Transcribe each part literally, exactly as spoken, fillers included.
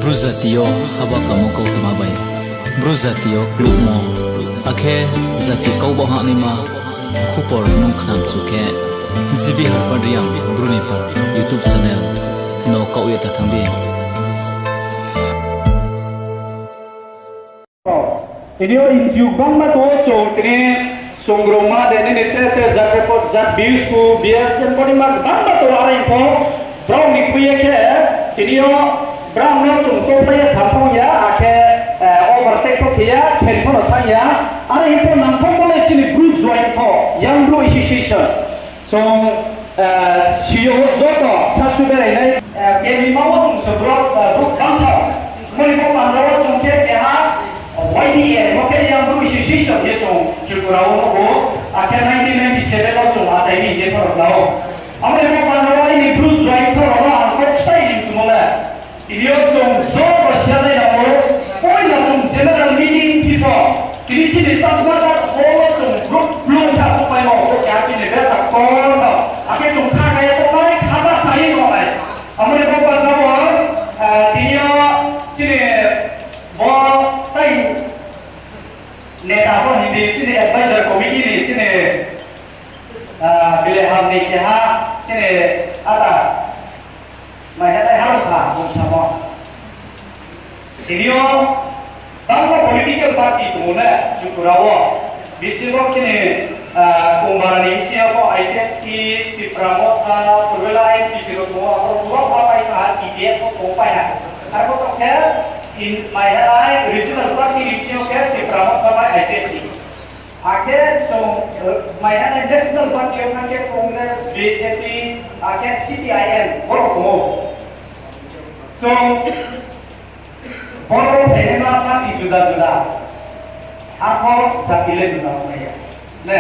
Bru jati yo haba kamo kautma bai, Bru jati yo klubmo, akhe jati kau baoh hahnaima khupor nung khnamchu khe, G B Harpad Reang Bru ni pal YouTube channel no kaoh ye ta thanng di. Tini yo N G O gbangma tong ou, chung tini sungrungma de nini te te jat report, jat views ku, views and body mark gbangma tong ou, are pho brao ni khui ye khe, tini yo brao no chung topai ye samphang ya, akhe overtake pho khe ya, khen pho no thanng ya, are pho nangthouhmo le chini Bru join pho, Young Bru Association. Chung, si yo joto sasu berai nai, kemima wo chung se brouh, brouh bangtha. Moni bo panda wo chung khe keha Y B A, bo khe Young Bru Association ye chung Tripura wo nuh ou, akhe nineteen ninety-seven wo chung achai ni hing ye pharo kla ou. Abo ni bo panda wo aini Bru join pho rao no ang kok sai hing chumo le. Tini yo chung joto siya nai nang ou, poila chung general meeting phi pho, tini chini Chakma Hall wo chung group blung kha suhpaimo, bo keha chini bethak ktor no. Akhe chung kha kaya tongnai, kha ba chai tongnai. Abo ni bo panda wo, tini yo chini bo tai neta pho hing di, chini advisor committee ni chini, bile ham ni keha, chini ata, mai ha nai ha rao kha, bung samo. Tini yo bangma political party tong ou na Tripura wo. Bisi bo chini, Kumbara ni bisi yo pho I P F T, Tipra Motha, Purvela I N P P rao tong ou, abo rao pho pai ha, T P F pho tong pai ha. Arphuh tong khe, mai ha nai regional party ni bisi yo khe Tipra Motha bai I P F T. Akhe chung, mai ha nai national party yo thanng khe Congress, B J P, akhe C P I M, bo rao tong ou. Chung boro phainaima party juda juda, arpho jati le juda tongnai ya. Ne,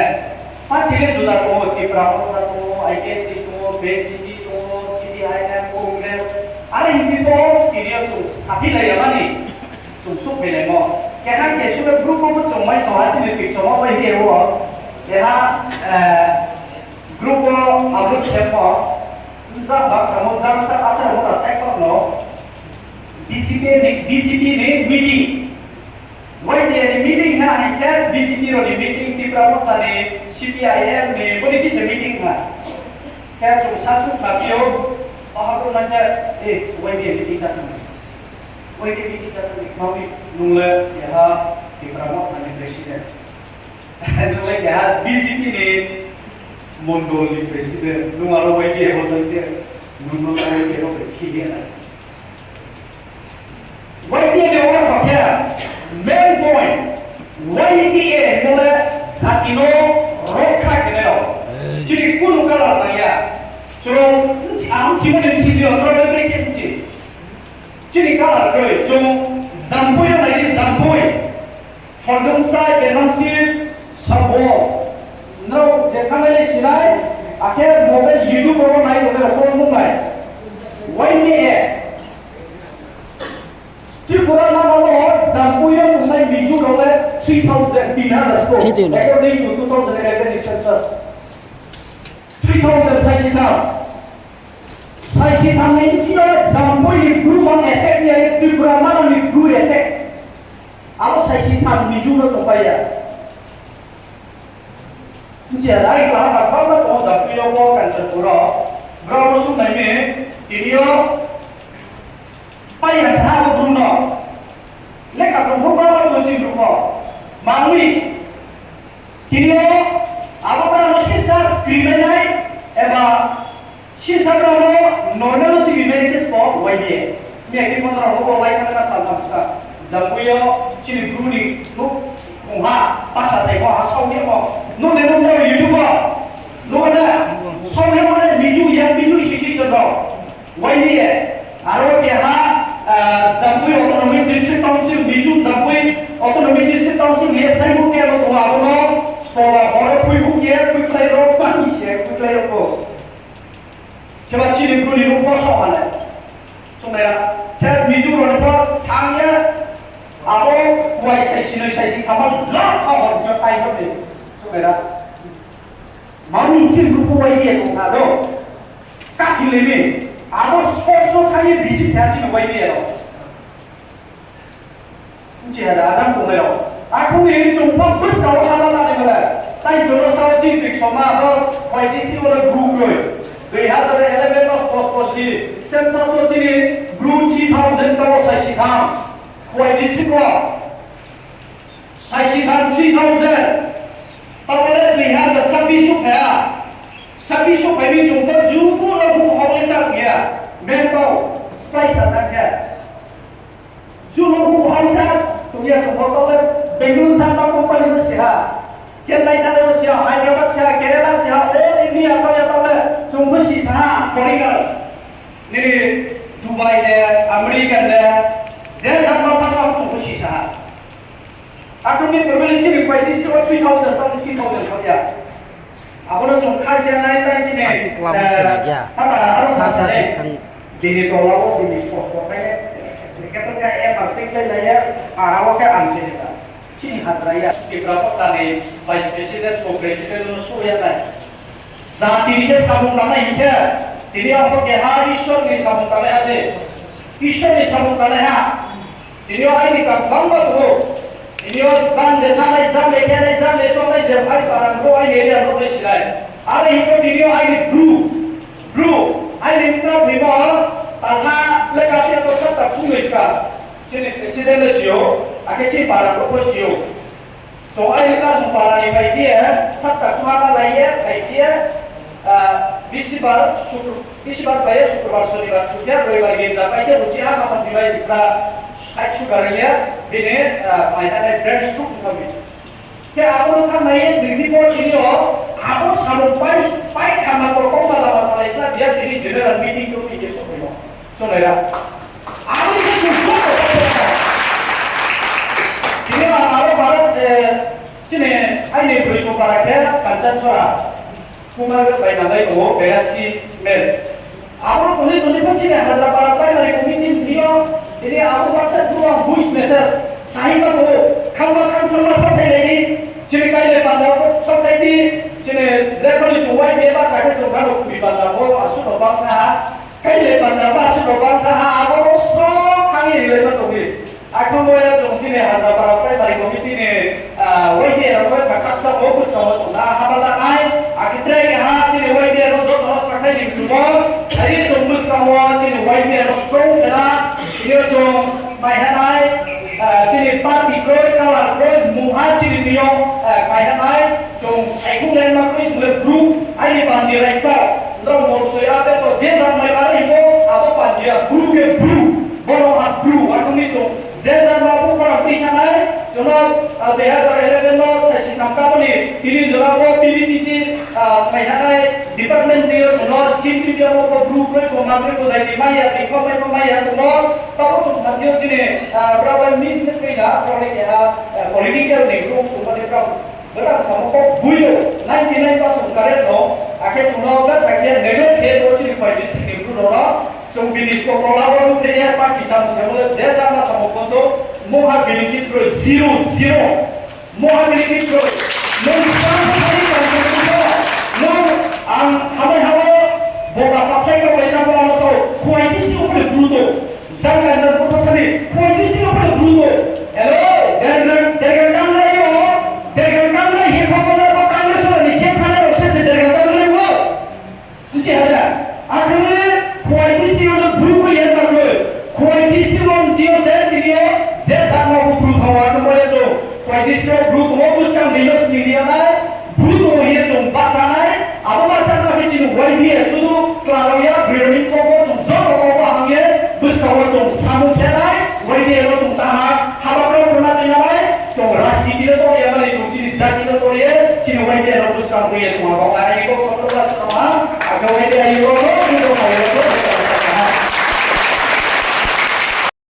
party le juda tong ou, Tipra Motha tong ou, I P F T tong ou, B J P tong ou, C P I M, Congress, are hing pho tini yo chung saphi lai ya mani, chung suhphailaimo. Keha kesu le group wo pho chung mai sa ha, chini tiksa wo bai khe wo. Keha, group wo upload khemo, bsa ba kamo, bsa atharo wo ta sai kho no. B J P ni, B J P ni meeting. Y B A ni meeting ha hing khe B J P rao ni meeting, Tipra Motha ni, C P I M ni, bo ni kisa meeting ha. Khe chung sasu khna phi ou, bahadur man khe, Y B A meeting ta thanng. Y B A meeting ta thanng, kau ni nung le keha Tipra Motha ni president. Nung le keha B J P ni mondol ni president, nung aro Y B A ho tong khe, nung no Y B A ho bai khi ye nai. Y B A ni oro khe main point, Y B A no le jati no rokha khe nai rao. Chini kunu color nang ya. Chung, ang chimo ni bisi di yo, nrao le brekhe bchi. Chini color kroi, chung Jampui yo nai di, Jampui. Hordungsai, Berhamsip, Sabo. Nrao je thanngnai le sinai, akhe mobile YouTube wo nai, mobile wo nung nai. Y B A. Tripura mana wo Jampui yo tongnai Mizo rao le three thousand, tin hazar score, according to two thousand eleven ni census. Three thousand saisi tham. Saisi tham ni bsing yo Jampui ni Bru mang effect ya, Tripura mana ni Bru effect. Abo saisi tham Mizo no chongpai ya. Bchi ya, ari kla ha kha ba tong ou Jampui yo pho Kanchanpur wo. Brao no sung nai mi, tini yo pai ya sa abo Bru no. Lekha tong pho ba tong chini Bru pho. Mangni, tini yo abo brao no sisa screen nai nai, eba sisa brao no normal no tini nai ni case pho Y B A. Miya khe pho nrao no bo lai thanngnai saltham ska. Jampui yo chini Bru ni nuh mungha, basa thaimo ha, saohmo. Nuh le nuh nai YouTube wo. Nuh na, saohmo na Mizo, Young Mizo Association rao. Y B A, aro keha, Jampui Autonomic District Council, Mizo Jampui Autonomic District Council ni saimung khe abo tong ou, abo no sbo ba horo phuibu khe phuikhlai rao, mani se phuikhlai rao pho. Kheba chini Bru ni nuh pho soh ha le. Chungnai ya, khe Mizo rao ni pho thanng ye, abo kuai saisi noi saisi khamma la kha hor jo tai hor ni. Chungnai ya. Mani chini Bru pho Y B A tong kha do. Kathi le mi. Abo sports wo thanng ye visit khe chini Y B A rao. Chi ha da ajang tongnai rao. Akhe ni chung pho buskang wo haba tangnaima le. Tai chung no sao chini biksom ma abo Y D C wo le Bru kroi. Dui hazar eleven no sposto si census wo chini Bru three thousand tao saisi tham. Y D C wo saisi tham three thousand. Tao le dui hazar sabbish souhphai ha. Sabbish souhphai mi chung pho juno buhao le chak ya. Main tao, spice attack khe. Juno buhao chak tong ya chung pho tao le Bangalore thanng ma company no si ha. Chennai thanng le si ha, Hyderabad si ha, Kerala si ha, all India tao ya tao le chung pho si sa ha, foreigner. Nini Dubai le, American le, je jat no thanng ma chung pho si sa ha. Akhe ni probably chini Y D C wo three thousand tao three thousand tao ya. Abo no chung kha se nai nai chini, Asuh klam eh, khe nai ya. Tata aro sa sa sa se thang. Bini tola wo bini sposto khe, khe to khe M R P khe lai ya, para wo khe ang se nai. Chini hadra ya, Tipra Motha ni vice president, co-president no suh ya nai. Jati ni khe samung tangnai hing khe, tini abo keha Isor ni samung tangnai ha se. Isor ni samung tangnai ha. Tini yo aini kam bangma tong ou. Tini yo jang de thanai, jang de khenai, jang de songnai, je phai para bo aini area no de sinai. Are hing khe tini yo aini Bru, Bru, aini mkra thoimo, talha le kasu ya to sat tak sung ni ska. Chini president le si ou, akhe chini para brouh pho si ou. Chung aini kasung para ni phai phi ye, sat tak sung ha ma lai ye, phai phi ye, ah, bisibar, sukru-, bisibar phai ye, sukrubar, sonibar, sukya, roibar, girja phai khe, ruchi ha, kapan jibai, jikra, side sugar ye, bini, ah, phai ha nai branch stroke ni kami. Khe abo no thanng nai ye, tini bo tini yo, abo samung pai, pai khama to kong ma lama salai sa, biya tini general meeting to tini so phai no. Chonai ra. Abo ni khe chung joto khe tini ang aro Bharat, eh, chini aini broi song para khe Kanchanchora. Kumar bai nanglai tong ou, Berasi mel. Abo tongni tongni pho chini Hazarapara primary committee ni thing yo, tini abo baksa Bru ang voice message sahi ma tong ou, khangma khangsangma sathai lai di, chini kailai panda pho sathai di, chini je khoni chung Y B A bahcha khe chung khano kuri panda pho asuh no bangkha ha, kailai panda pho asuh no bangkha ha, abo no sro khang ye rilai ma tong di. Akhe bo ya chung chini Hazarapara primary committee ni, ah, Y B A rao no kha khaksa bo buskang wo chung na haba tanai. Akhe tre keha chini Y B A rao joto no sakhlai ni chung bo. Are chung buskang wo chini Y B A rao strong khe na. Tini yo chung mai ha nai, ah, chini party kroi, color kroi, mungha chini niyom, ah, mai ha nai. Chung saikhouh le ma kroi, chung le Bru, aini panji raisa, nrao mol soi a beto je jat mai ma ri bo, abo panji a Bru khe Bru, bono ha Bru, akhe ni chung je jat ma bo khorang tuisa nai, chung no, ah, dui hazar eleven no saisi tham ka bo ni, tini jora bo P V T G, ah, mai ha nai, department ni yo chung no scheme tini yo bo Bru kroi bo ma kroi bo dai ni mai ya, ri kho mai bo mai ya, chung no, tabo chung tham yo chini, ah, brao le miss ne kroi na, brao le keha, ah, political ni group, chung no le brao Bwrang samo kok bui no, ninety nine percent correct no, akhe chung no betha khe neglect khe bo chini Khowai district ni Bru rao no, chung bini sbo tola wo nuh khe ye party samung khe bo le je jama samo pho to, mungha bini kitroi zero, zero. Mungha bini kitroi. Nung sam thani kam khe bo, nung ang hamai ha wo, bo ba pasai ka bai tang bo ano sao, Khowai district wo pho le Bru tong. Jang ganjang photo thani, Khowai district wo pho le Bru tong. Hello, Dergang, Dergang Kanglai yo, Dergang Kanglai hi kho ko na bo Kanglai sora ni se thana rao se se Dergang Kanglai wo. Nchi hada, akhe Khowai district wo Bru ko yen ba ko. Khowai district wo nchi yo se tini yo, je jat no bo Bru thawa no bo ye chung. Khowai district wo Bru tongmo buskang dei no sini ri ya nai. Bru tong ye chung bahcha nai, abo bahcha khe chini Y B A sudu kla rao ya, broi rao ni kok wo chung joto kok wo hang ye, buskang wo chung samung khe nai, Y B A no chung tama, haba rao pho na tui nai, chung rajniti le tong ya mani chung chini jati le tong ye, chini Y B A no buskang tui ye chung abo nai, ani kok soto ba sama, abo Y B A yo no, ni no, ni no,